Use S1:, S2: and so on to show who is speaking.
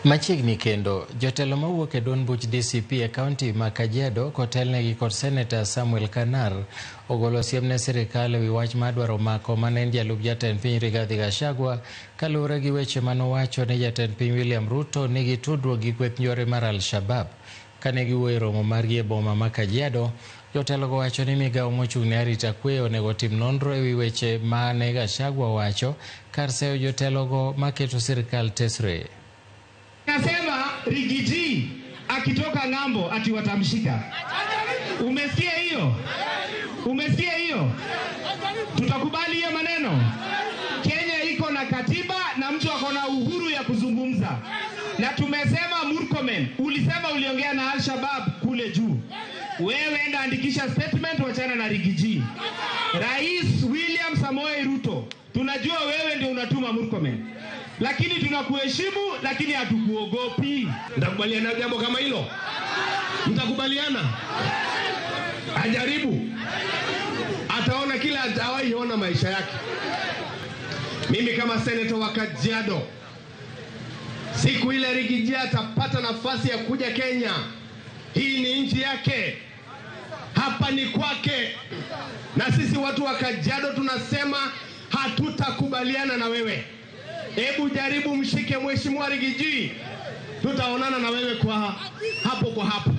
S1: Machiegni kendo, jotelo mawuok e duond buch DCP e kaunti ma Kajiado kotelnegi kod Seneta Samuel Kanar ogolo siem ne sirikal ewi wach mar dwaro mako mane en jalup jatend piny Rigathi Gachagua kaluwore gi weche manowacho ni jatend piny William Ruto nigi tudruok gi kweth njore mar Al-Shabab. Kane giwuoyo e romo margi e boma ma Kajiado, jotelogo wacho ni migawo mochung' ne arita kwe onego otim nonro ewi weche mane Gachagua owacho kar seyo jotelogo maketo sirikal tesre.
S2: Nasema Riggy G akitoka ng'ambo ati watamshika. Umesikia hiyo? Umesikia hiyo? Tutakubali hiyo maneno? Kenya iko na katiba na mtu ako na uhuru ya kuzungumza. Na tumesema Murkomen, ulisema uliongea na Al-Shabaab kule juu. Wewe enda andikisha statement, wachana na Riggy G. Rais William Samoei Ruto, tunajua wewe ndio unatuma Murkomen, lakini tunakuheshimu, lakini hatukuogopi.
S3: Mtakubaliana jambo kama hilo? Mtakubaliana? Ajaribu, ataona kila atawahi ona maisha yake. Mimi kama senator wa Kajiado, siku ile Riggy G atapata nafasi ya kuja Kenya, hii ni nchi yake, hapa ni kwake, na sisi watu wa Kajiado tunasema hatutakubaliana na wewe. Hebu jaribu mshike Mheshimiwa Riggy G, tutaonana na wewe kwa hapo kwa hapo.